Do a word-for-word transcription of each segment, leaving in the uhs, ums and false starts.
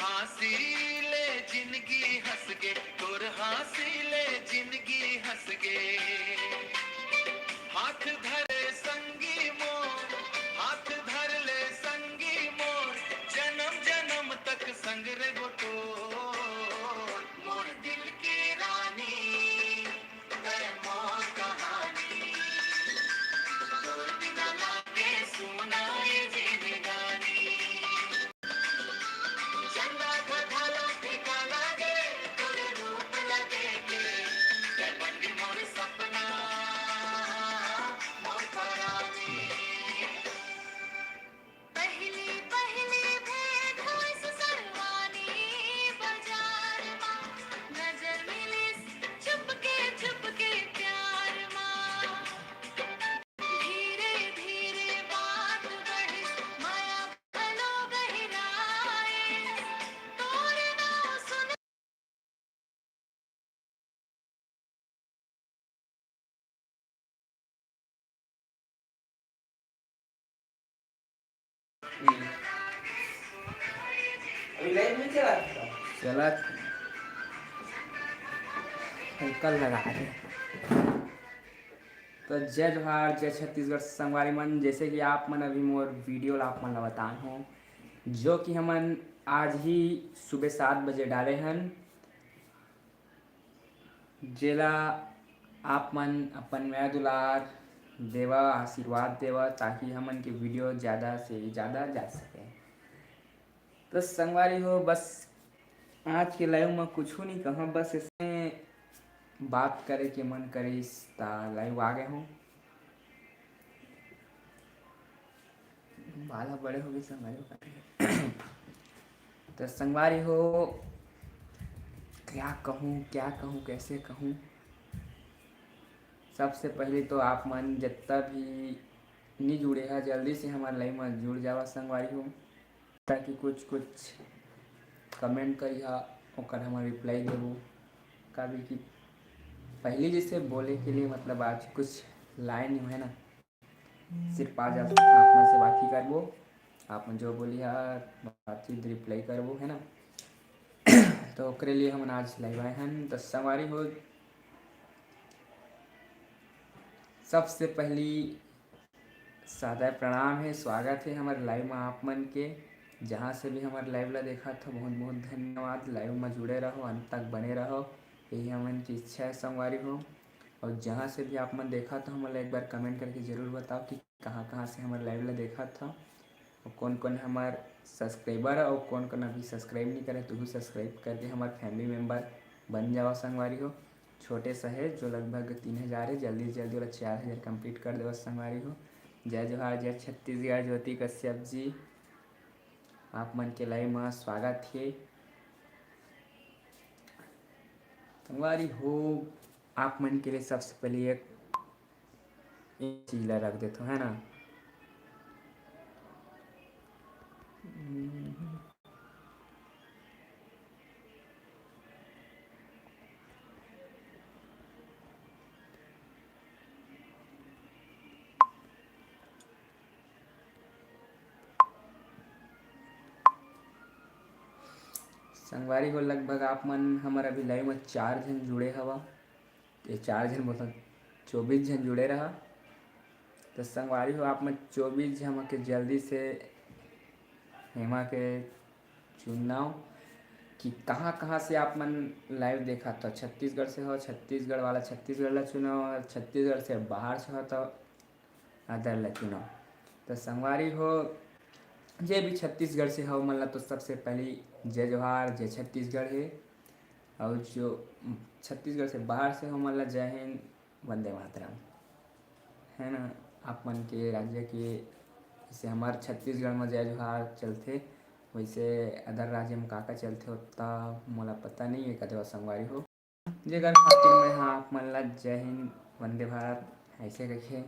हाँसी ले जिनगी हँस गे, तोर हाँसी ले जिनगी हँस गे। हाथ धरे संगी मोर, हाथ धर ले संगी मोर, जन्म जन्म तक संग रे गोटोर। मोर दिल के रानी, तय मोर कहानी, तोर बिना लागे सुना ये जिंदगानी। चंदा घलो फीका लागे, तोर रूप लगे के, तय बन गे मोर सपना, मोर परानी। पहली पहली भेंट होइस सरवानी बजार मा, नजर मिलिस चुपके चुपके प्यार मा। धीरे धीरे बात बढ़िस, माया घलो गहिराइस, तोर नाव सुन अभी लाइव में चला था। चला। कल लगा दे। तो जय जोहार, जय छत्तीसगढ़ संगवारी मन। जैसे कि आप मन अभी मोर वीडियो ला आप मन ला बताए हो, जो कि हमन आज ही सुबह सात बजे डाले हन, जेला आप मन अपन मया दुलार देवा, आशीर्वाद देवा, ताकि हमन के वीडियो ज़्यादा से ज़्यादा जा सके। तो संगवारी हो, बस आज के लाइव में कुछ नहीं कहा, बस इसमें बात करे के मन करिस ता लाइव आ गए हूँ। बाल ह बड़े हो गए संगवारी हो। तो संगवारी हो, क्या कहूँ, क्या कहूँ, कैसे कहूँ। सबसे पहले तो आप मन जितना भी नहीं जुड़े हा, जल्दी से हमारे लाइव में जुड़ जावा संगवारी हो, ताकि कुछ कुछ कमेंट करी हा, ओकर हम रिप्लाई देबो। काबर कि पहले जैसे बोले के लिए मतलब आज कुछ लाइन है ना, सिर्फ आज आप, आप मन से बात ही करबो, आप मन जो बोली हा बातचीत रिप्लाई करबो, है ना। तो ओकरे लिए हमन आज लाइव आए हन। तो संगवारी हो, सबसे पहली सादर प्रणाम है, स्वागत है हमर लाइव में आप मन के। जहाँ से भी हमर लाइव ला देखत हो, बहुत बहुत धन्यवाद। लाइव में जुड़े रहो, अंत तक बने रहो, यही हमन की इच्छा है संगवारी हो। और जहाँ से भी आप मन देखत हो, हमन ला एक बार कमेंट करके जरूर बताओ कि कहाँ कहाँ से हमर लाइव ला देखत हो, और कौन कौन हमर सब्सक्राइबर है और कौन कौन अभी सब्सक्राइब नहीं करे, तो भी सब्सक्राइब करके हमर फैमिली मेंबर बन जावा संगवारी हो। छोटे सा है जो लगभग तीन हज़ार है, जल्दी से जल्दी ओला चार हज़ार कंप्लीट कर देवा संगवारी हो। जय जोहार, जय छत्तीसगढ़। ज्योति कश्यप जी, आप मन के लाइव में स्वागत है संगवारी हो। आप मन के लिए सबसे पहले एक, एक चीज ला रख देता हूँ, है ना। संगवारी हो, लगभग आप मन हमर अभी लाइव में चार झन जुड़े हवा। ये चार झन बोलत, चौबीस झन जुड़े रहा। तो संगवारी हो, आप मन चौबीस झन के जल्दी से हेमा के चुनना हो कि कहाँ कहाँ से आप मन लाइव देखा, तो छत्तीसगढ़ से हो, छत्तीसगढ़ वाला छत्तीसगढ़ ला चुना हो, और छत्तीसगढ़ से बाहर से हो तो अदर ला चुना हो। तो संगवारी हो, जे भी छत्तीसगढ़ से हो, मन ला तो सबसे पहली जय जोहार, जय छत्तीसगढ़ है। और जो छत्तीसगढ़ से बाहर से हो, मन ला जय हिंद, वंदे मातरम, है ना। आप मन के राज्य के, जैसे हमार छत्तीसगढ़ में जय जोहार चलथे, वैसे अदर राज्य में का का चलथे, ओतना मोला पता नहीं है, कदवा संगवारी हो। जेकर खातिर मैं हाँ आप मन ला जय हिंद, वंदे भारत ऐसे कहिके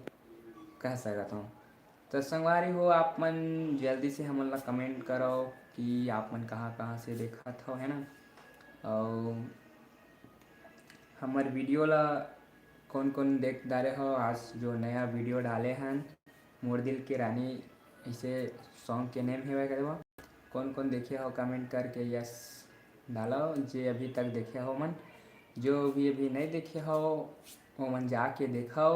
कह सकत हूँ। तो संगवारी हो, आप मन जल्दी से हमन ला कमेंट करो कि आप मन कहाँ कहाँ से देखत हो, है ना। और हमर वीडियो ला कौन कौन देख डारे हो, आज जो नया वीडियो डाले हन, मोर दिल के रानी, ऐसे सॉन्ग के नेम हेवय कदवा। कौन कौन देखे हो comment करके yes डालो, जे अभी तक देखे हो मन। जो भी अभी नहीं देखे हो, वो मन जाके देखो।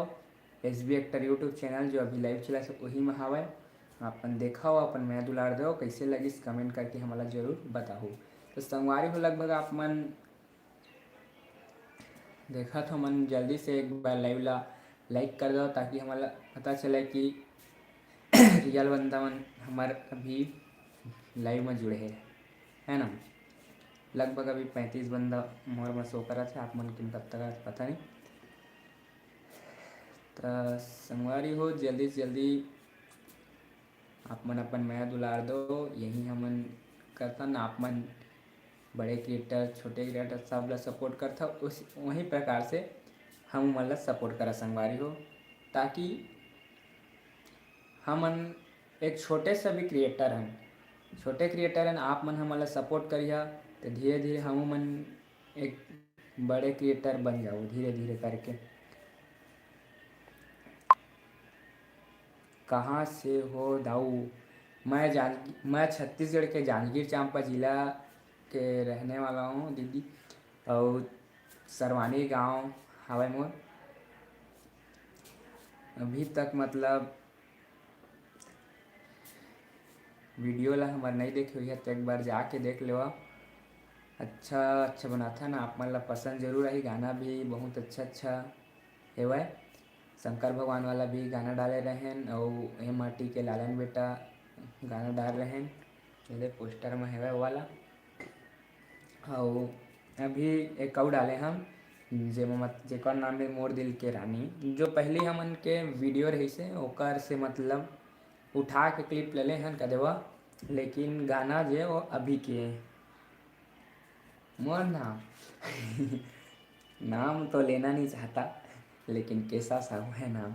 S B Actor YouTube channel जो अभी live चला से वही में हावय। अपन देखो, अपन मया दुलार दो, कैसे लगिस comment करके हमला जरूर बताओ। तो संगवारी हो, लगभग आप मन देखत हो मन, जल्दी से एक बार live ला like कर दो, ताकि हमला पता चले कि real बंदा मन हमर अभी live में जुड़े हे, है ना। लगभग अभी पैंतीस बंदा मोर में show करत हे, आप मन के कब तक आत पता नहीं। त संगवारी हो, जल्दी से जल्दी आप मन अपन मया दुलार दो, यही हमन करथन। आप मन बड़े creator, छोटे creator सब ला support करथव, उस वही प्रकार से हम मन ला support करा संगवारी हो, ताकि हमन एक छोटे से भी creator हन, छोटे creator हन, आप मन हमन ला support करिहा, तो धीरे धीरे हमू मन एक बड़े creator बन जाओ धीरे धीरे करके। कहाँ से हो दाऊ? मैं जान मैं छत्तीसगढ़ के जांजगीर चांपा जिला के रहने वाला हूँ दीदी, और सरवानी गांव हवय मोर। अभी तक मतलब video ला हमर नहीं देखे हुई है तो एक बार जाके देख लेवा। अच्छा अच्छा बनाथन, आप मन ला पसंद जरूर आही। गाना भी बहुत अच्छा अच्छा हेवय। शंकर भगवान वाला भी गाना डाले रहेन, अउ ए माटी के लालन बेटा गाना डाल रहेन, एदे poster में हेवय वाला। अउ अभी एक अउ डाले हम, जेमा मत-, जेकर नाम हे मोर दिल के रानी, जो पहली हमन के video रहिसे, ओकर से मतलब उठा के clip ले ले हन कदे वा, लेकिन गाना जे वो अभी के मोर नाम नाम तो लेना नहीं चाहता, लेकिन कैसा साहू है नाम।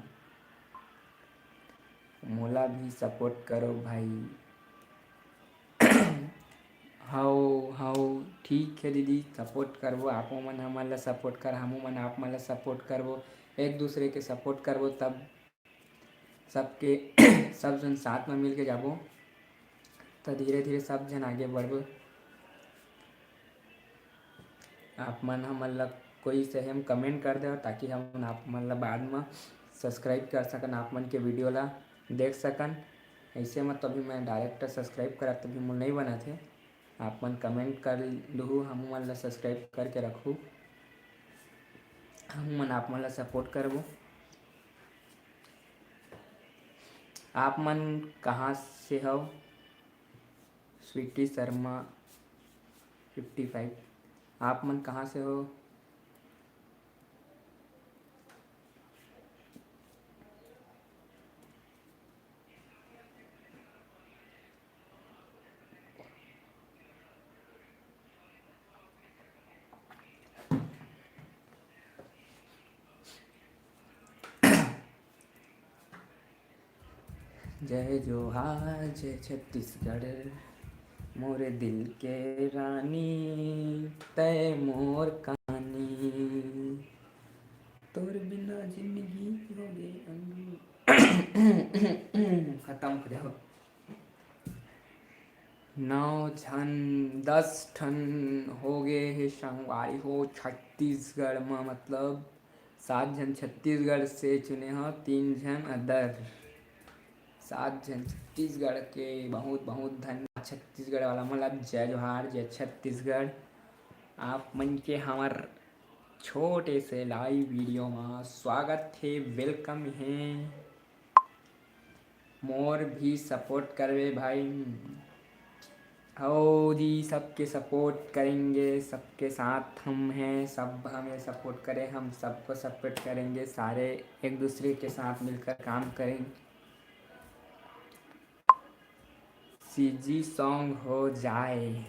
मोला भी support करो भाई। हव हव, ठीक है दीदी, support करबो, आपो मन हमन ला support कर, हमू मन आप मन ला support करबो, एक दूसरे के support करबो, तब सबके सब झन साथ में मिल के जाबो, त धीरे धीरे सब झन आगे बढ़बो। आप मन हमन ला कोई सही में comment कर देव, ताकि हमन आप मन ला बाद में subscribe कर सकन, आप मन के video ला देख सकन। ऐसे में तो अभी मैं direct subscribe करत तभी मोर नहीं बनत हे। आप मन comment कर लुहू, हमू मन ला subscribe करके रखू, हमू मन आप मन ला support करबो। आप मन कहाँ से हव? स्वीटी शर्मा fifty five, आप मन कहाँ से हो? जय जोहार, जय छत्तीसगढ़, मोरे दिल के रानी, तय मोर कहानी, तोर बिना जिंदगी हो गे अंधेरी। खत्म हो जाओ। नौ झन, दस ठन हो गे हे संगवारी हो छत्तीसगढ़ म, मतलब सात झन छत्तीसगढ़ से चुने हो, तीन झन other। सात झन छत्तीसगढ़ के बहुत बहुत धन्यवाद छत्तीसगढ़ वाला मन ला। जय जोहार, जय छत्तीसगढ़। आप मन के हमर छोटे से live video म स्वागत हे, welcome हे। मोर भी support करबे भाई। हव जी, सबके support करेंगे, सबके साथ हम हैं, सब हमें support करें, हम सबको support करेंगे, सारे एक दूसरे के साथ मिलकर काम करेंगे। CG song हो जाए।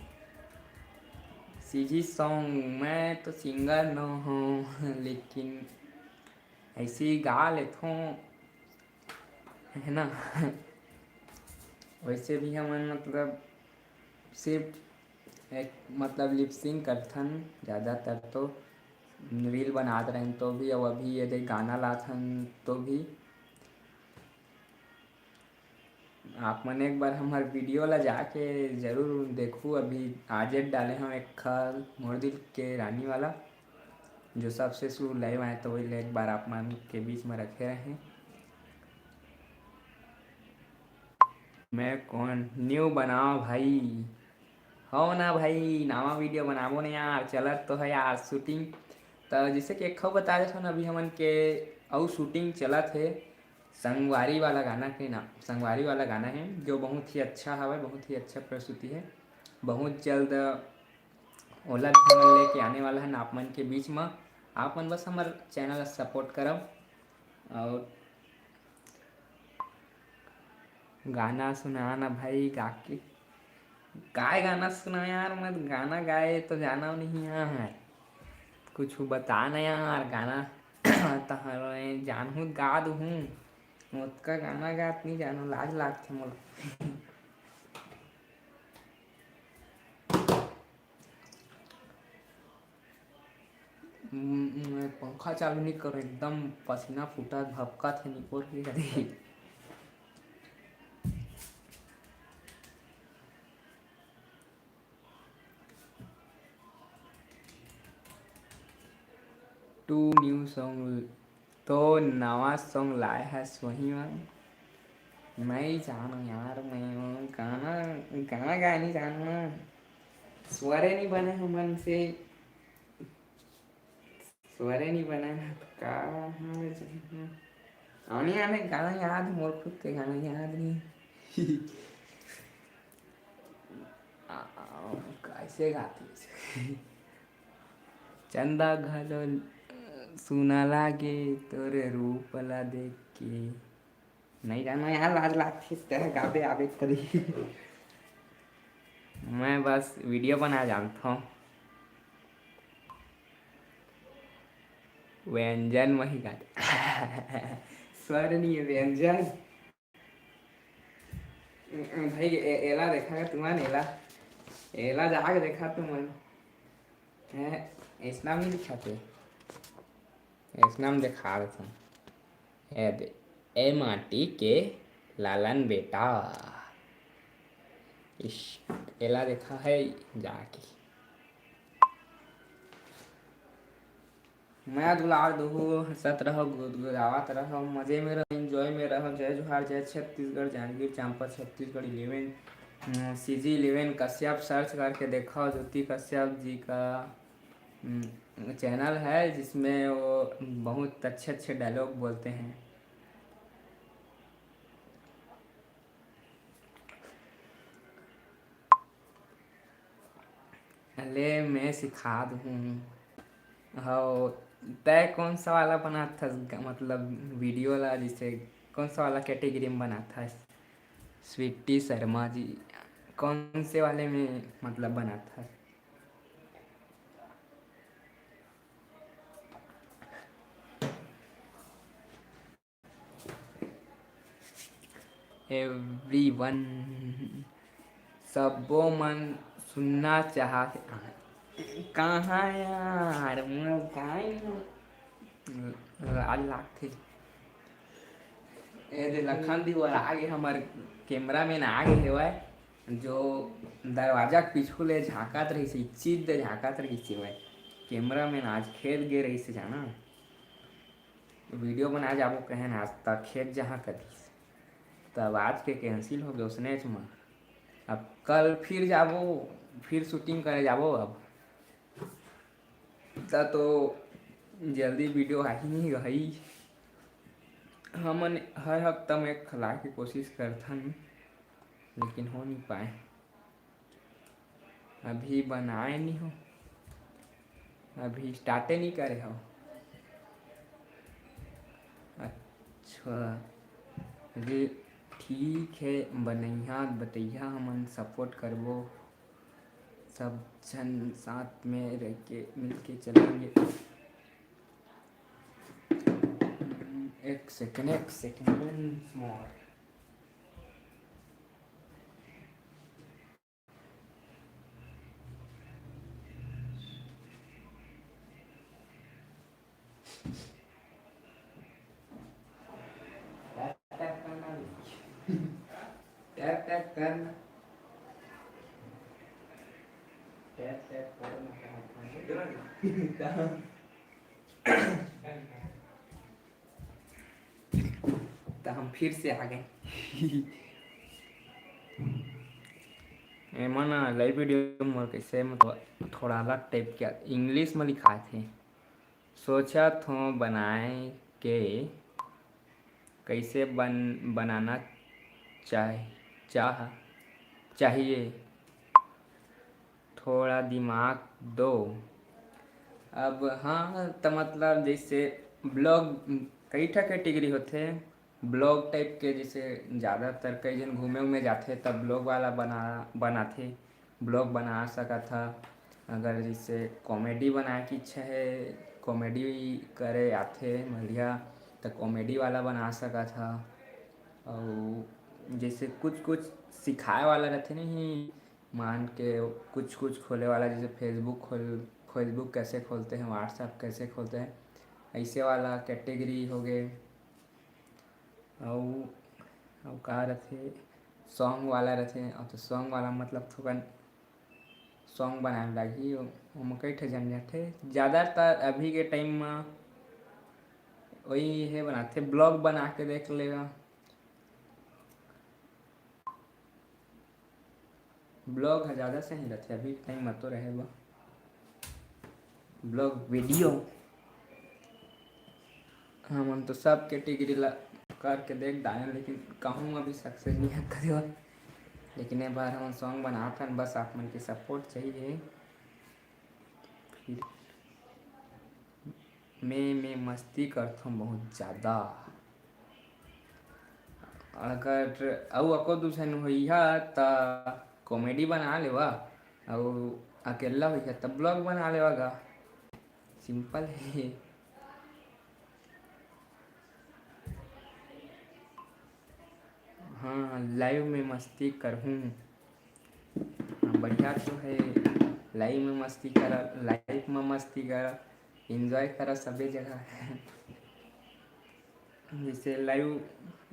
CG song, मैं तो singer न हूँ, लेकिन ऐसे ही गा लेथों, है ना। वैसे भी हमन मतलब सिर्फ एक मतलब lip sync करथन, ज़्यादातर तो reel बनात रहन तो भी, अब अभी ये देख गाना लाथन तो भी। आप मन एक बार हमर video ला जाके जरूर देखू। अभी आज डाले हंव एक खल मोर दिल के रानी वाला, जो सबसे शुरू live आए, तो वही ला एक बार आप मन के बीच में रखे रहें। मैं कौन? New बनाओ भाई। हो ना भाई, नवा video बनाबो ना यार, चलत तो है यार shooting। तो जैसे कि एक बता देथन, अभी हमन के अउ shooting चलत है संगवारी वाला गाना के ना, संगवारी वाला गाना है, जो बहुत ही अच्छा हवय, बहुत ही अच्छा प्रस्तुति है। बहुत जल्द ओला भी हमन लेके आने वाला हन आप मन के बीच म। आप मन बस हमर channel ला support करव। और गाना सुना ना भाई, गा के, काय गाना सुना यार, मैं गाना गाए तो जाना नहीं यार, कुछ बता ना यार, गाना तहर जानहूँ गा दूहूँ, ओतका गाना गात नहीं जानव, लाज लागथे मोला। म-, मैं पंखा चालू नहीं करो, एकदम पसीना फूटा भपका थे निकोर के करी। Two new song, तो नवा song लाए है सोही मन। नहीं जानो यार, मैं वो गाना, गाना गाए नहीं जानो ना, स्वरे नहीं बने हमन से, स्वरे नहीं बने ना, तो का? आने आने गाना याद, मोर खुद के गाना याद नहीं। आ, कैसे गाती? चंदा घलो सुना लागे तोरे रूप ला देख के। नहीं जानो यार, लाज लागथे, तेरा गाबे आबे करी। मैं बस video बना जानता हूँ, व्यंजन वही गाते। स्वर नहीं है, व्यंजन। भाई, ए-, एला देखा का तुमन, एला, एला जाके देखा तुमन। हैं, ऐसना नहीं दिखाते, ऐसना हम दिखा देते हैं। ए दे, ए माटी के लालन बेटा। इश्क, एला देखा है जाके। मैं दुलार दुहू, हंसत रहो, गुदगुदावत रहो, मजे में रहो, enjoy में रहो। जय जोहार, जय छत्तीसगढ़, जांजगीर चांपा छत्तीसगढ़ eleven, अम, C G eleven Kashyap search करके देखो, ज्योति कश्यप जी का, अम, channel है, जिसमें वो बहुत अच्छे अच्छे dialogue बोलते हैं। अले, मैं सिखा दूँ। हव, तै कौन सा वाला बनाथस, मतलब, video ला, जैसे कौन सा वाला category में बनाथस? स्वीटी शर्मा जी, कौन से वाले में, मतलब, बनाथस? Everyone, सब्बो मन सुनना चाहत हे। कहाँ यार, मैं गाय लाज लागथे। ए दे लखन दीवर आगे, हमर cameraman आगे हेवय, जो दरवाजा के पीछू ले झांकत रहिस, चित दे झांकत रहिस हेवय। Cameraman आज खेत गे रहिस जाना, video बनाए जाबो कहेन आज तक खेत जहाँ करिस, तब आज के cancel हो गए उसने म। अब कल फिर जाबो, फिर shooting करे जाबो। अब त तो जल्दी video आही नहीं गई। हमन हर हफ्ता में एक लाए के कोशिश करथन, लेकिन हो नहीं पाए। अभी बनाए नहीं हो, अभी start नहीं करे हो। अच्छा, अरे ठीक है, बनैया बतैया हमन support करबो, सब झन साथ में रह के मिल के चलेंगे। एक second, एक second, once more। करना। टैप टैप करो ना। तो हम फिर से आ गए। एमा ना लाइव वीडियो मोर कैसे, मतलब, थोड़ा अलग टाइप के इंग्लिश में लिखाथे। सोचत हों बनाए के कैसे बन, बनाना चाह, चाह, चाहिए, थोड़ा दिमाग दो। अब हाँ, त मतलब जैसे ब्लॉग, कई ठा कैटेगरी होथे ब्लॉग टाइप के, जैसे ज़्यादातर कई झन घूमे उमे जाथे, तब ब्लॉग वाला बना, बनाथे, ब्लॉग बना सकत ह। अगर जैसे कॉमेडी बनाए के इच्छा हे, कॉमेडी करे आथे बढ़िया, त कॉमेडी वाला बना सकत ह। अउ जैसे कुछ कुछ सिखाए वाला रथे नहीं, मान के कुछ कुछ खोले वाला, जैसे फेसबुक खोल, फेसबुक कैसे खोलते हैं, व्हाट्सएप कैसे खोलते हैं, ऐसे वाला कैटेगरी हो गए। अउ, अउ का रथे, सॉन्ग वाला रथे, अउ तो सॉन्ग वाला मतलब थोकन सॉन्ग बनाए लागही, ओमा कई ठे झंझट हे। ज़्यादातर अभी के टाइम म वही हे बनाथे, ब्लॉग बना के देख लेगा। ब्लॉग ह ज़्यादा सही रथे, अभी टाइम म तो रहे बा ब्लॉग वीडियो। हमन तो सब कैटेगरी ला करके देख डारेन, लेकिन कहूँ अभी सक्सेस नहीं करे बा। लेकिन ए बार हमन सॉन्ग बनात हन, बस आप मन के सपोर्ट चाहिए। फिर मैं, मैं मस्ती करथों बहुत ज़्यादा। अगर अउ अको दू झन होइहा, त कॉमेडी बना लेवा, अउ अकेला होइहा, त ब्लॉग बना लेवा गा। सिंपल हे। हाँ, लाइव में मस्ती करहूँ। हाँ, बढ़िया तो हे, लाइव में मस्ती करा, लाइव में मस्ती करा, एंजॉय करा सबे जगह। जैसे लाइव,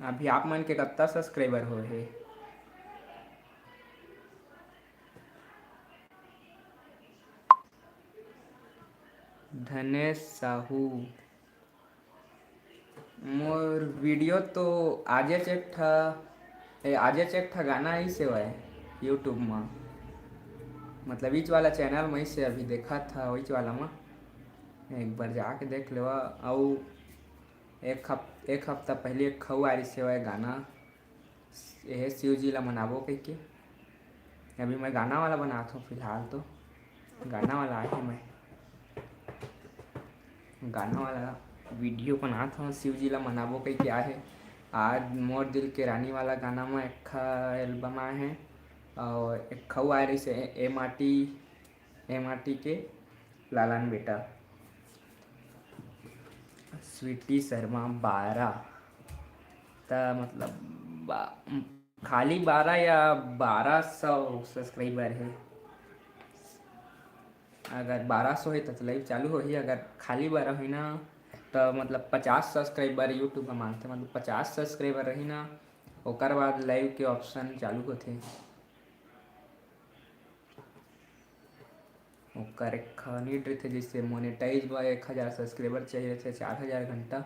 अभी आप मन के कत्ता सब्सक्राइबर हो हे? धनेश साहू, मोर वीडियो तो आजेच एक ठा, ए, आजेच एक ठा गाना आइस हेवय YouTube म, मतलब इच वाला चैनल म आइस हे, अभी देखत हव इच वाला म, एक बार जाके देख लेवा। अउ एक हफ-, एक हफ्ता पहले एक खऊ आइस हेवय गाना, एहे शिव जी ला मनाबो कहिके। अभी मैं गाना वाला बनात हूँ फिलहाल तो, गाना वाला आए हे, मैं गाना वाला वीडियो बनात हूँ, शिव जी ला मनाबो कहिके आए हे। आज मोर दिल के रानी वाला गाना में एक ठा एल्बम आए हे, और एक खऊ आए रहिस हे, ए माटी, ए माटी के लालन बेटा, स्वीटी शर्मा बारा, त मतलब बा-, खाली बारा या बारा सौ सब्सक्राइबर हे। अगर बारा सौ हे त लाइव चालू होही, अगर खाली बारा होही ना, त मतलब पचास सब्सक्राइबर YouTube ह मांगथे, मतलब पचास सब्सक्राइबर रही ना, ओकर बाद लाइव के ऑप्शन चालू होथे। ओकर एक ठा नीड रहिथे, जैसे मोनेटाइज बर एक हजार सब्सक्राइबर चाहिए रहिथे, चार हजार घंटा,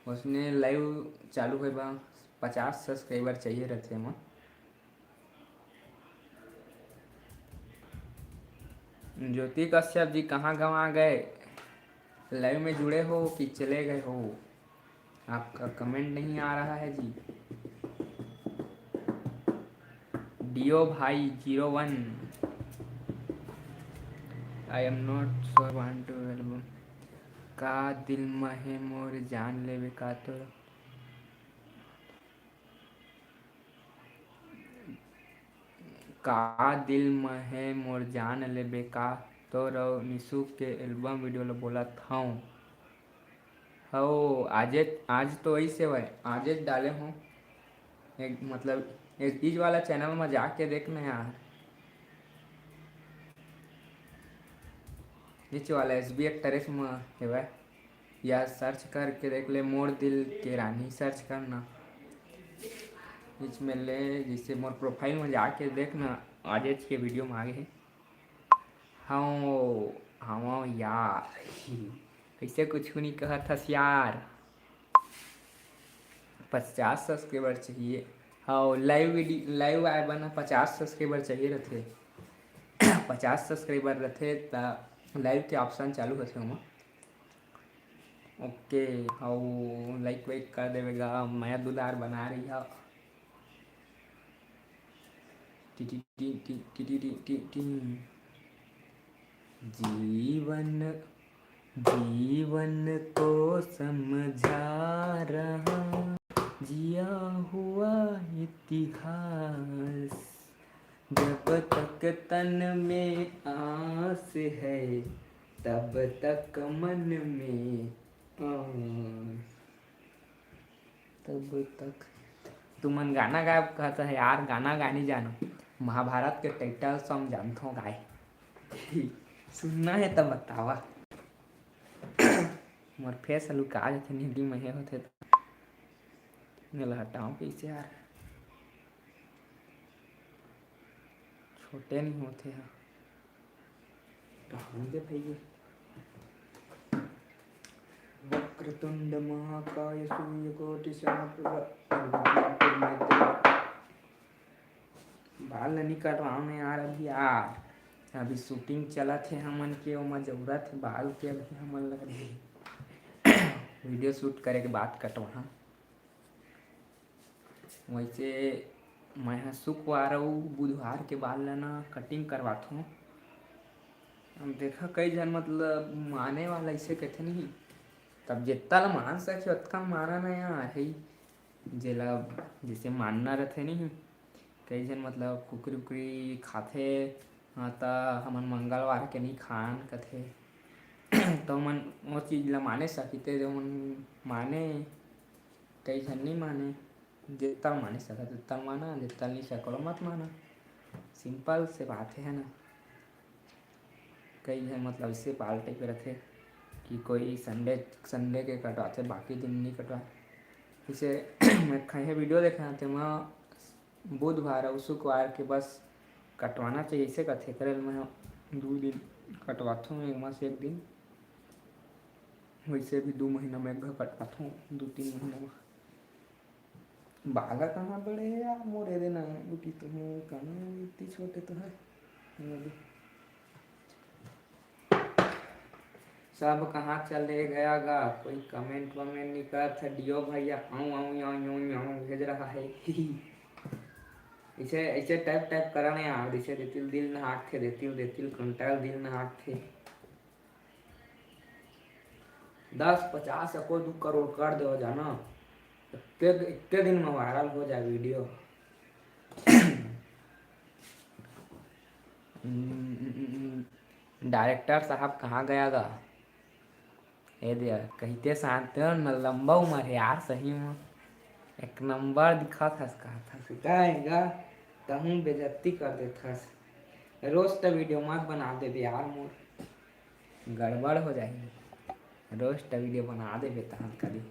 उसने लाइव चालू होए बर पचास सब्सक्राइबर चाहिए रहिथे एमा। ज्योति कश्यप जी कहाँ गंवा गए? लाइव में जुड़े हो कि चले गए हो? आपका कमेंट नहीं आ रहा है जी। डियो भाई zero one, I am not sure want to album। का दिल म हे मोर जान लेबे का तोर? का दिल म हे मोर जान लेबे का तोर? अउ निशु के एल्बम वीडियो ल बोलत हव। हव, आजे, आज तो वही सेवा है, आजे डाले हूँ एक, मतलब, इस, इस वाला चैनल में जाके देखना यार, नीचे वाला एस बी एक्टरेस में हेवय, या सर्च करके देख ले, मोर दिल के रानी सर्च करना। बीच में ले, जैसे मोर profile में जाके देख ना, आजेच के video में आगे हे। हव, हव यार, कइसे कुछ नहीं कहत हस यार। पचास subscriber चाहिए। हव, live video, live आए बर ना पचास subscriber चाहिए रथे। पचास subscriber रथे त live के option चालू होथे ओमा। OK, हव, like वाइक कर देवे गा, मया दुलार बना रही है। टी टी टी टी टी टी टी टी। जीवन, जीवन को समझा रहा जिया हुआ इतिहास। जब तक तन में आस है, तब तक मन में आस। तब तक तुमन गाना गायब कहत है यार, गाना गानी जानो। महाभारत के title song जानथो गाए। सुनना है तब बतावा। मोर face लुका जथे, हिंदी में हे होथे त। एला हटाओ कैसे यार, छोटे नहीं होथे हा। कहाँ दे भैया? वक्रतुंड महाकाय सूर्यकोटि समप्रभ। बाल ल नी कटवाओ न यार, अभी यार, अभी shooting चलत हे हमन के, ओमा जरूरत हे बाल के, अभी हमन ल video shoot करे के बाद कटवाहा। वैसे मैं ह शुक्रवार अउ बुधवार के बाल ल ना cutting करवाथों। अब देखा, कई झन मतलब माने वाला ऐसे कहथे नहीं, तब जितना ल मान सके ओतका माना ना यार, है जेला जैसे मानना रहथे नहीं। कई झन मतलब कुकरी उकरी खाथे, हाँ, त हमन मंगलवार के नहीं खान कथे। तो मन वो चीज ला माने सकिते, जो मन माने, कई झन नहीं माने। जितना माने सकत उतना माना, जितना नहीं सकलो मत माना। Simple से बात है, है ना? कई झन मतलब ऐसे बाल type के रथे कि कोई Sunday, Sunday के कटवाथे, बाकी दिन नहीं कटवा। जैसे मैं कहीं video देखा, तेमा बुधवार अउ शुक्रवार के बस कटवाना चाहिए, ऐसे कथे। करे ल मैं दू दिन कटवाथों, एक मास एक दिन, वैसे भी दू महीना में एक घा कटवाथों, दू तीन महीना में। बाल कहाँ बड़े हे यार मोर, एदे ना लुकी तो हूँ, कहाँ इतनी छोटे तो है। सब कहाँ चले गया गा, कोई comment वमेंट नहीं करत है। डियो भैया आऊँ आऊँ आऊँ आऊँ आऊँ भेज रहा है। इसे ऐसे type type करने यार, इसे देतिल दिल नहाक थे, देतिल देतिल कंटाल दिल नहाक थे। दस, पचास या कोई दू करोड़ कर दो जाना, इक्के, इक्के दिन में viral हो जाए video। Director साहब कहाँ गया गा? ए दे, कहिते शांत हो न, लंबा उम्र है यार, सही में एक नंबर दिखत हस, कहत हस। का है गा? तहूँ बेइज्जती कर देत हस। Roast video मत बना देबे यार मोर, गड़बड़ हो जाही। Roast video बना देबे तहन कभी।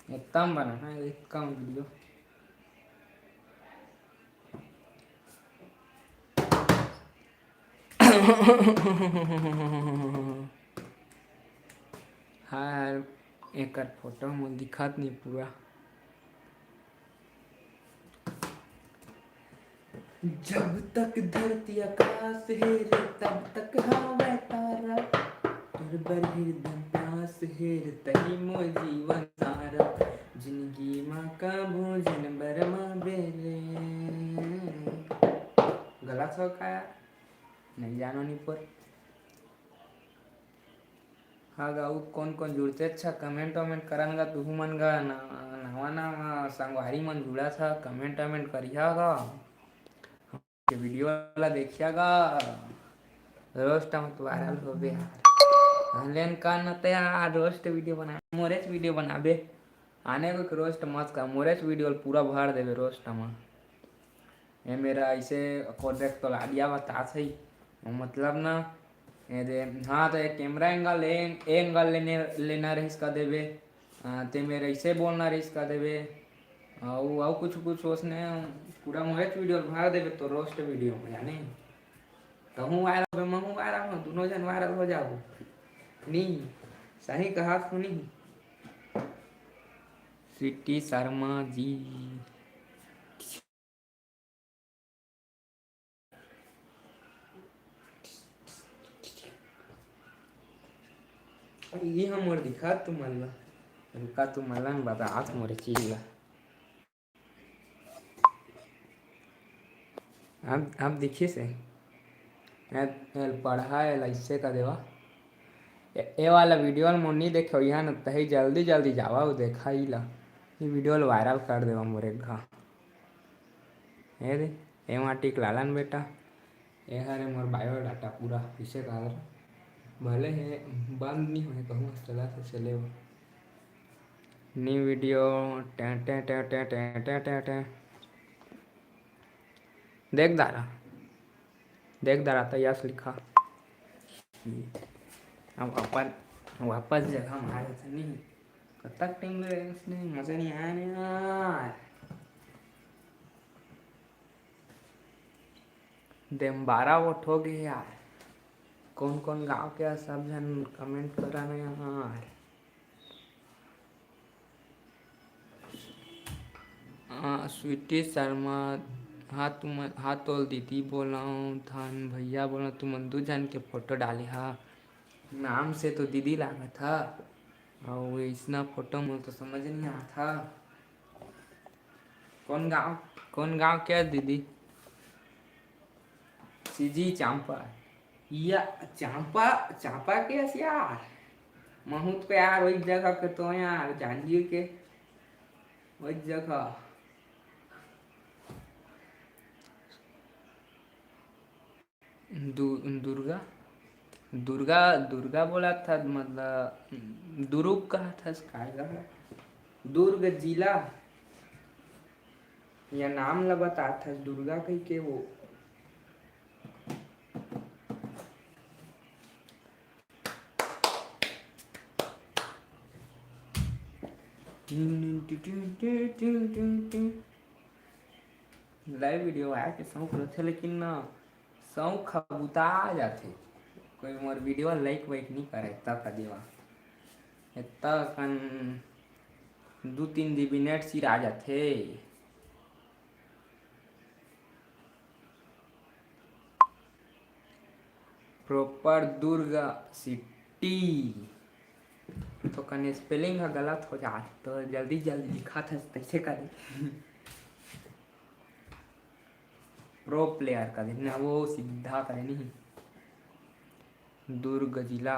एकदम बना है, एकदम video। हाँ यार, एकर photo में दिखत नहीं पूरा। जब तक धरती आकाश हे रे, तब तक हवय तारा। तोर बर हृदय प्यास हे रे, तही मोर जीवन सारा। जिंदगी मा कभू झन बरमाबे रे। गलत हो का? नहीं जानो निपोर। हाँ गा, अउ कौन कौन जुड़ते? अच्छा, comment वमेंट करन गा तुहू मन गा, ना-, नवा नवा संगवारी मन जुड़ा था, comment वमेंट करिया गा, के video ला देखिया गा, roast मत viral होबे यार। हलेन का न ते यार, roast video बना, मोरेच video बनाबे, आने को roast मत का, मोरेच video पूरा भर देबे roast मा। ये मेरा ऐसे को देख तो लाडिया बता सही, मतलब ना, ये दे, हाँ, तो एक camera angle, ए-, angle लेने, लेना रहिस का देबे, हाँ, ते मेर ऐसे बोलना रहिस का देबे, अउ, अउ कुछ, कुछ ओसने पूरा मोहेच video भर देबे तो roast video में, जाने। तहूँ viral होबे, महूँ viral हो, दुनों झन viral हो जाबो। नी, सही कहा सुनी। स्वीटी शर्मा जी। ये हमर दिखा तुमन ला, रुका तुमन ला बतात मोर चीज ला। अब, अब दिखिस हे। ए, एल पढ़ा, एल ऐसे कर देवा। ए, ए वाला video ल मोर नी देखे हो, यहाँ न तही जल्दी जल्दी जावा, वो देखा ही ला। ये video ल viral कर देवा मोर एक घा। ए दे, ए वहाँ टिक लालन बेटा। ए हरे मोर biodata पूरा, इसे कहा, भले हे बंद नहीं होए कहूँ, चला से चले वो। New video, टें, टें, टें। देख दारा, देख दारा, तो यस लिखा। अब अपन वापस जगह में आ जाते नहीं। कतक time ले इसने मजा नहीं आया नहीं यार। देम बारह vote हो गए यार। कौन कौन गांव के सब झन comment करा ना यार। आ, स्वीटी शर्मा, हाँ तुम, हाँ तोल दीदी बोलाऊँ, धन भैया बोलाऊँ, तुमन दू झन के photo डाले हा। नाम से तो दीदी लागत हा, अउ इसना photo में तो समझ नहीं आता। कौन गांव, कौन गांव के दीदी? सीजी चांपा। या चांपा, चांपा के अस यार। महूत को यार, वही जगह के तो यार, जांजगीर के वही जगह। दु-, दुर्गा, दुर्गा, दुर्गा बोला था, मतलब, दुरुग कहा था, काय कहा? दुर्ग जिला, या नाम ला बता था, दुर्गा कही के वो। Live video आए के शौक रथे, लेकिन ना, शौक ह बुता जाथे। कोई मोर video like वाइक नहीं करे, तक देवा। इतना कन दू तीन GB net सिरा जाथे। Proper Durg city। तो कने spelling ह गलत हो जात, तो जल्दी जल्दी लिखत हस, तैसे करे। Pro player का दिन ना, वो सीधा करे नहीं। दुर्ग जिला,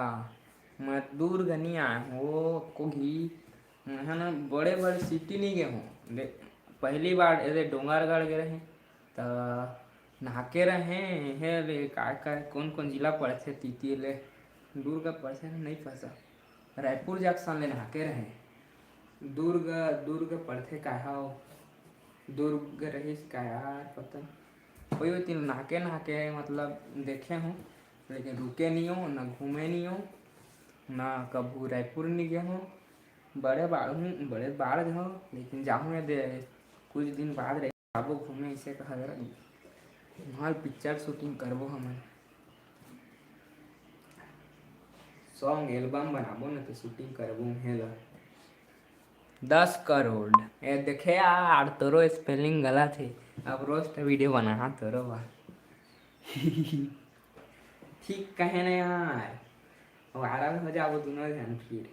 मैं दुर्ग नहीं आए हूँ, वो को भी, मैं ना बड़े बड़े city नहीं गए हूँ। दे-, पहली बार ऐसे डोंगरगढ़ गए रहे, त नहाके रहे, हे ले, काय, काय, कौन, कौन जिला पड़थे, तीती ले, दुर्ग पड़थे, नहीं पता। रायपुर जंक्शन ले नहाके रहे। दुर्ग, दुर्ग पड़थे काय हव? दुर्ग रहिस का यार, पता नहीं। कोई, कोई दिन नहाके, नहाके, मतलब, देखे हूँ, लेकिन रुके नहीं हूँ, ना घूमे नहीं हूँ, ना कभू रायपुर नहीं गए हूँ। बड़े बाढ़ हूँ, बड़े बाढ़ जाऊँ, लेकिन जाऊँ ये दे, कुछ दिन बाद रह-, आबो घूमे, इसे कहा जरा। वहाँ picture shooting करबो हमन, song album बनाबो न, तो shooting करबो उहें ला। दस करोड़। ए, देखे यार, तोरो spelling गलत हे। अब roast video बना, हाँ, तोरो बा। ठीक कहे ना यार, viral हो जाबो दोनों जन फिर।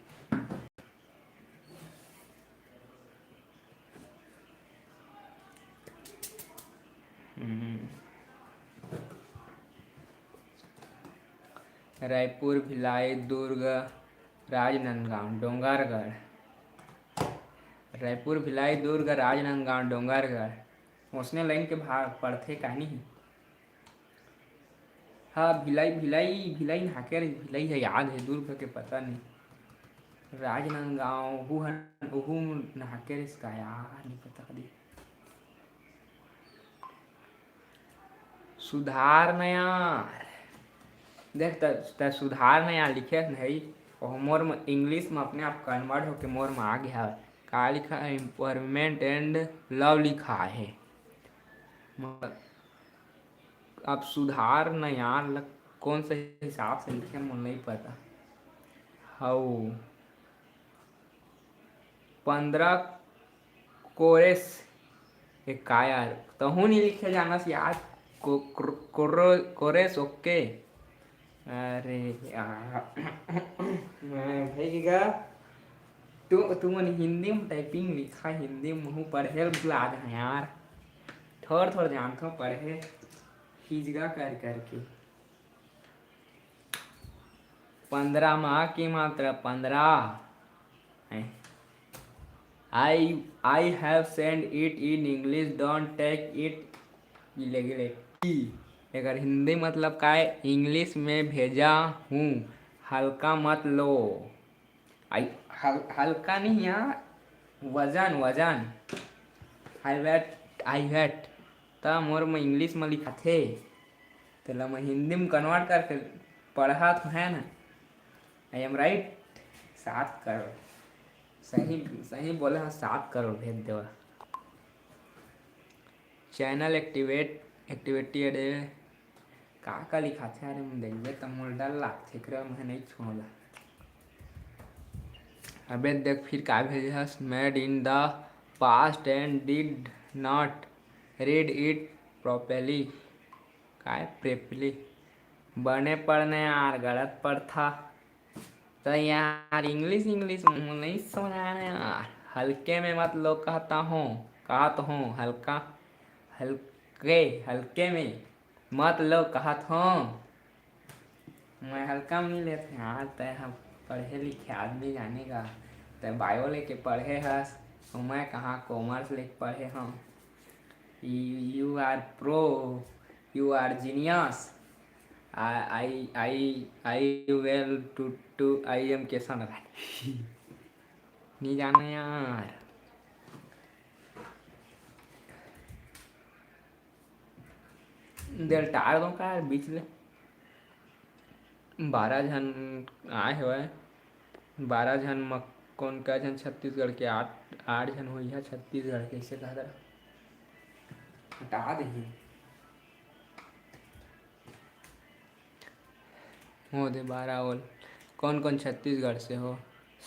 हम्म। रायपुर, भिलाई, दुर्ग, राजनांदगांव, डोंगरगढ़। रायपुर, भिलाई, दुर्ग, राजनांदगांव, डोंगरगढ़। ओसने line के भाग पड़थे का नहीं? हाँ, भिलाई, भिलाई, भिलाई नहाके रही, भिलाई है, याद है, दुर्ग के पता नहीं। राजनांदगांव, ओहू हन, ओहू नहाके रहिस का यार, नहीं पता कदी। सुधार नया, देख त, त सुधार नया लिखे नहीं, मोर म, English म अपने आप convert होके मोर म आ गया है। का लिखा है? Employment and love लिखा है। म-, अब सुधार न यार, ल-, कौन से हिसाब से लिखे, मोला नहीं पता। हऊ, पंद्रह कोरेस। ए, का यार, तहूँ नहीं लिखे जानस यार। को-, क्रो-, कोरो-, कोरेस, OK। अरे यार, मैं भई गा। तू, तुमन हिंदी में typing लिखा, हिंदी में हूँ पढ़े ल भुला जाए यार। थोड़ थोड़ जानथों पढ़े, हिजगा कर करके। पंद्रह मा की मात्रा पंद्रह है। I, I have sent it in English, don't take it इलेगेले। एकर हिंदी मतलब का है? English में भेजा हूँ, हल्का मत लो। आई, हल-, हल्का नहीं यार, वजन, वजन। I wet, I wet। त मोर म English म लिखाथे, तेला मैं हिंदी म convert करके पढ़त है ना। I am right। सात करोड़। सही, सही बोले हाँ, सात करोड़ भेज देवा। Channel activate, activity अरे का का लिखाथे? अरे मैं देखबे त मोला डर लागथे, एकरा मैं नहीं छोड़ला। अबे देख फिर का भेजे हस, made in the past and did not read it properly। काय properly? बने पढ़ने यार, गलत पढ़था। त यार English, English में नहीं समझ आना यार। हल्के में मत लो कहता हूँ, कहत हूँ हल्का, हल्के, हल्के में मत लो कहत हूँ। मैं हल्का में नहीं लेते यार, तै हम पढ़े लिखे आदमी जाने का, तै bio लेके पढ़े हस, तो मैं कहाँ commerce लेके पढ़े हूँ। You, you are pro, you are genius। I, I, I, I well to, to, I am Kishan राय। नहीं जाना यार। दिल टार दो का यार बीच ले। बारह झन आए हवय, बारह झन म कोन का झन छत्तीसगढ़ के, आठ, आठ झन होइहा छत्तीसगढ़ के, कइसे कहत रहा? हटा देही। हो दे बारह ओल। कौन कौन छत्तीसगढ़ से हो?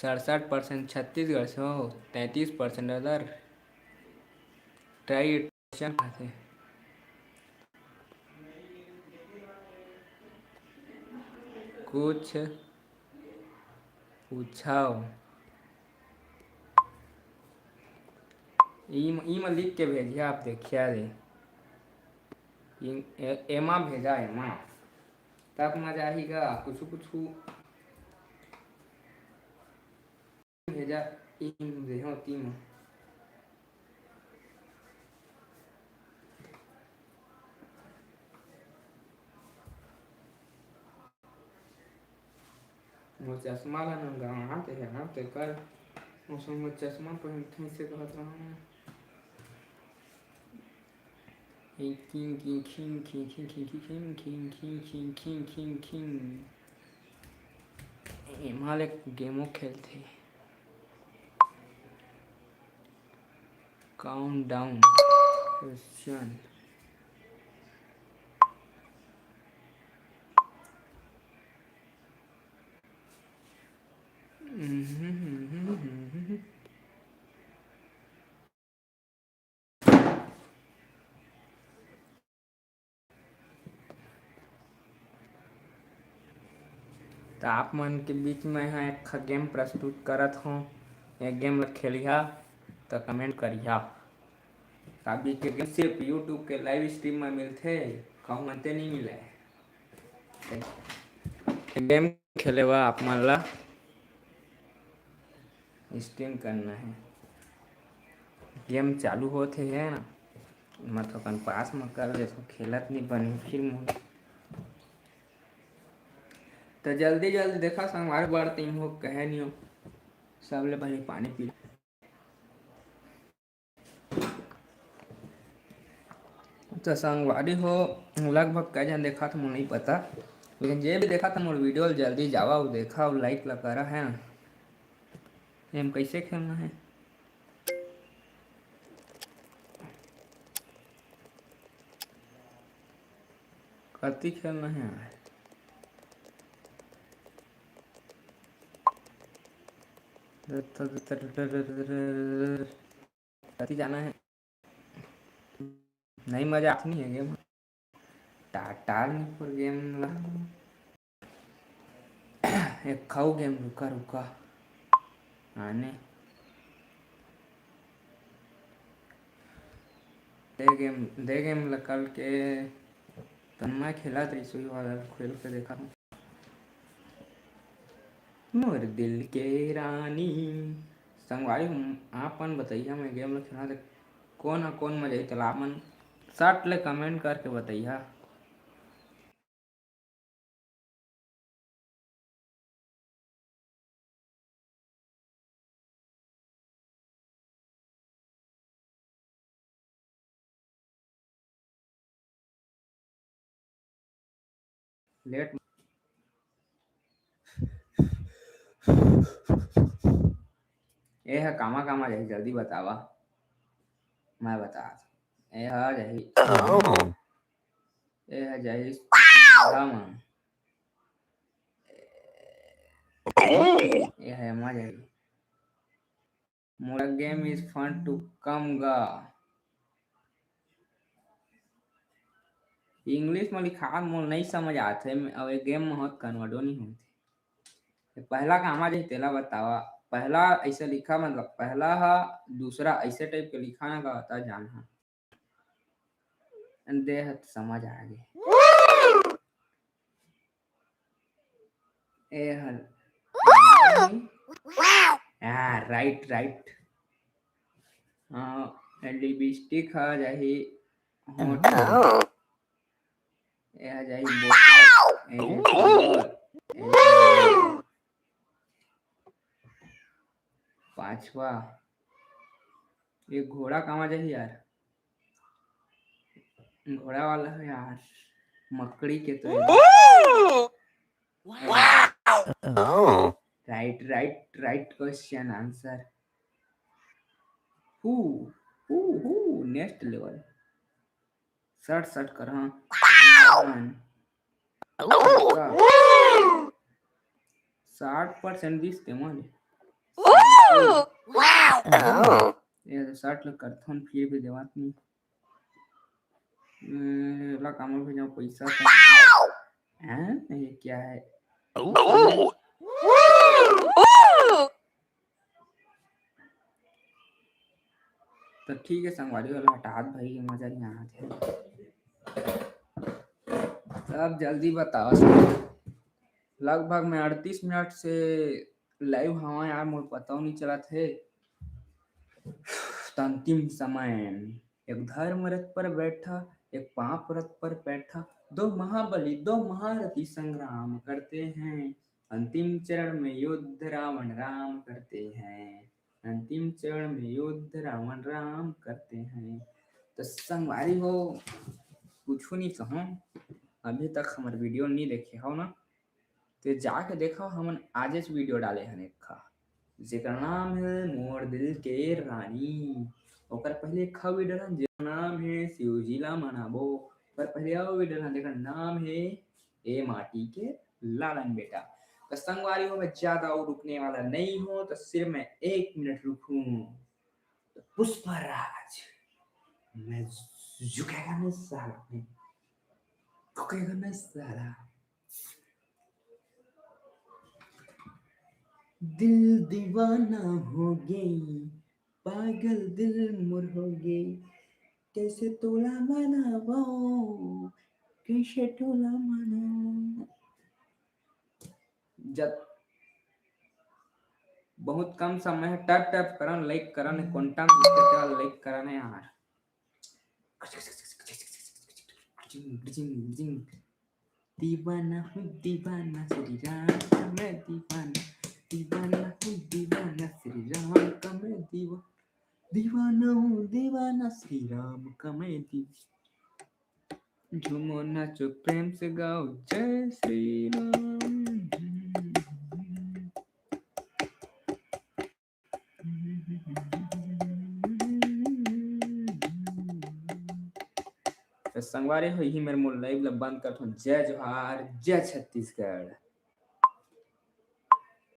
सड़सठ percent छत्तीसगढ़ से हो, तैंतीस percent other। Try it। question आथे। कुछ पूछव। ई म, ई म लिख के भेजिया, आप देखिया रे। ई, ए-, एमा भेजा, एमा। तब मजा आही गा, कुछु, कुछु भेजा, ई म देहो, ती म। मोर चश्मा ला नंगावत हे, हाँ, तेकर मौसम में चश्मा पहनथे, से कहत रहूं। खिंग, खिंग, खिंग, खिंग। एमा ले गेमो खेलथे। Countdown question। त आप मन के बीच में ह एक ठा गेम प्रस्तुत करत हों। ये गेम ल खेलिहा त कमेंट करिहा। काबर के गेम सिर्फ YouTube के लाइव स्ट्रीम में मिलथे, कहूँ अंते नहीं मिले। गेम खेले बर आप मन ला स्ट्रीम करना है। गेम चालू होत हे, है ना, मैं तो अपन पास में कर देथों, खेलत नहीं बने फिर मोर। तो जल्दी जल्दी देखा संगवारी, बड़ तीन हो कहे नहीं हो, सबले पहले पानी पी। तो संगवारी हो, लगभग कई झन देखा तो मोला नहीं पता, लेकिन जे भी देखा था मोर वीडियो ल, जल्दी जावा अउ देखा अउ लाइक ला करा है। एम कैसे खेलना है, कति खेलना है, कति जाना है। नहीं, मजा आत नहीं है गेम। टाटा नहीं पर गेम ला। एक खाऊ गेम, रुका, रुका। आने। दे गेम, दे गेम ला कल के। तन मैं खेला तो इसुई वाला खेल के देखा हूँ। मोर दिल के रानी। संगवारी हो, आपन बतइहा, मैं गेम ला खेला तो कोन ह कोन मजा आई, तो आपन सट ले कमेंट करके बतइहा। लेट। ए ह कामा कामा जाही, जल्दी बतावा। मैं बता। ए ह जाही। ए ह जाही। ए ह एमा जाही। मोला game is fun to come गा। English म लिखात मोला नइ समझ आत हे, अउ ए game म होत convert नइ होत हे। पहला कामा जाही तेला बतावा। पहला ऐसे लिखा, मतलब पहला ह दूसरा ऐसे type के लिखा ना गा, त जान हा। दे ह त समझ आ गे। ए हल। हाँ, right, right। हाँ, lipstick ह जाही होठ। ए ह जाही body। ए ह जाही body। ए ह जाही पांचवा। ये घोड़ा कामा जाही यार? घोड़ा वाला है यार, मकड़ी के तो। Wow! Right, right, right question answer। Who, who, who, next level। सट, सट कर, हाँ। साठ percent दिस ते मोले। ये तो सट ल करथन, फिर भी देवात नहीं। ए, ला कामा भेजाओ पैसा तो। हैं? ये क्या है? तो ठीक है संगवारी वाला हटात भाई, मजा नहीं आना चाहिए। अब जल्दी बताओ। लगभग मैं अड़तीस मिनट से live हवा यार, मोर पता नहीं चलत हे। त अंतिम समय। एक धर्म रथ पर बैठा, एक पाप रथ पर बैठा, दो महाबली, दो महारथी संग्राम करते हैं। अंतिम चरण में युद्ध रावण राम करते हैं। अंतिम चरण में युद्ध रावण राम करते हैं। तो संगवारी हो, कुछ नहीं कहूँ, अभी तक हमर video नहीं देखे हो ना, ते जाके देखो, हमन आजेच video डाले हन एक खा, जेकर नाम है मोर दिल के रानी। ओकर पहले एक खा video डाले, जेकर नाम है शिवजी ला मनाबो। ओकर पहले अउ video डाले, जेकर नाम है ए माटी के लालन बेटा। तो संगवारी हो, मैं ज्यादा और रुकने वाला नहीं हूँ, तो सिर्फ मैं एक मिनट रुकूं। तो पुष्पराज, मैं झुकेगा नहीं साला, मैं झुकेगा नहीं साला। दिल दीवाना हो गई, पागल दिल मोर हो गई, कैसे तोला मनावो, कैसे तोला मनावो। जब बहुत कम समय है, टप टप करन, like करन, कोंटा में दिखते तेला like करन यार। दीवाना हूँ दीवाना श्री राम का मैं दीवाना, दीवाना हूँ दीवाना श्री राम का मैं दीवा-, दीवाना हूँ दीवाना श्री राम का मैं दीवा-, झूमो नाचो प्रेम से गाओ जय श्री राम। त संगवारी हो, इही मेर मोर live ला बंद करथों। जय जोहार, जय छत्तीसगढ़।